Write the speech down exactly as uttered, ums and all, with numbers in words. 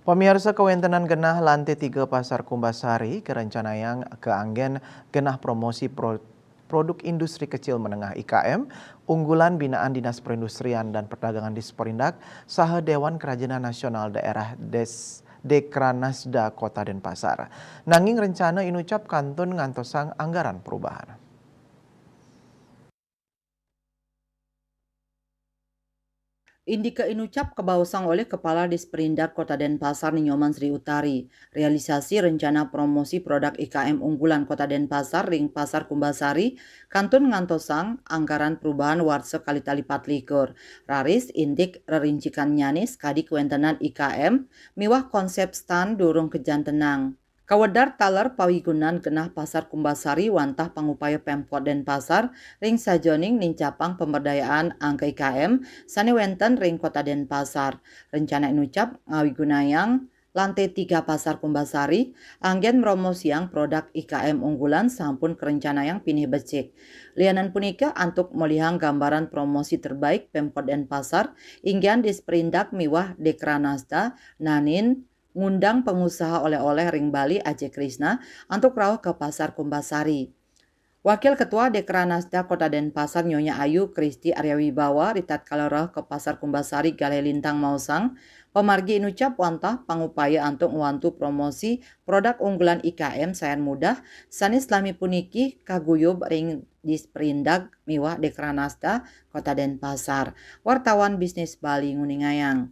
Pamiarsa, kawéntenan genah lantai tiga Pasar Kumbasari karencanayang kaanggén genah promosi pro-, produk industri kecil menengah I K M unggulan binaan Dinas Perindustrian dan Perdagangan Disperindag saha Déwan Kerajinan Nasional Daerah Des-, Dekranasda Kota Denpasar. Nanging rencana inucap kantun ngantosang anggaran perubahan. Indika inucap kabaosang oleh Kepala Disperindag Kota Denpasar Ni Nyoman Sri Utari. Realisasi rencana promosi produk I K M unggulan Kota Denpasar ring Pasar Kumbasari kantun ngantosang anggaran perubahan warsa kalih tali patlikur. Raris indik rerincikannyané sakadi kawéntenan I K M miwah konsép stand durung kajantenang. Kawedar taler pawigunan genah Pasar Kumbasari wantah pangupaya Pemkot Denpasar ring sajeroning nincapang pemberdayaan angka I K M sané wénten ring Kota Denpasar. Rencana inucap ngawigunayang lantai tiga Pasar Kumbasari anggén mromosiang produk I K M unggulan sampun karencanayang pinih becik. Lianan punika, antuk molihang gambaran promosi terbaik Pemkot Denpasar, inggihan Disperindag miwah Dekranasda nanin ngundang pengusaha oleh-oleh ring Bali Ajay Krishna antuk rauh ka Pasar Kumbasari. Wakil Ketua Dekranasda Kota Denpasar Nyonya Ayu Kristi Arya Wibawa ritatkala rauh ka Pasar Kumbasari Galih Lintang maosang, pamargi inucap wantah pangupaya antuk ngwantu promosi produk unggulan I K M sayan mudah sané salami puniki kaguyub ring Disperindag miwah Dekranasda Kota Denpasar. Wartawan Bisnis Bali nguningayang.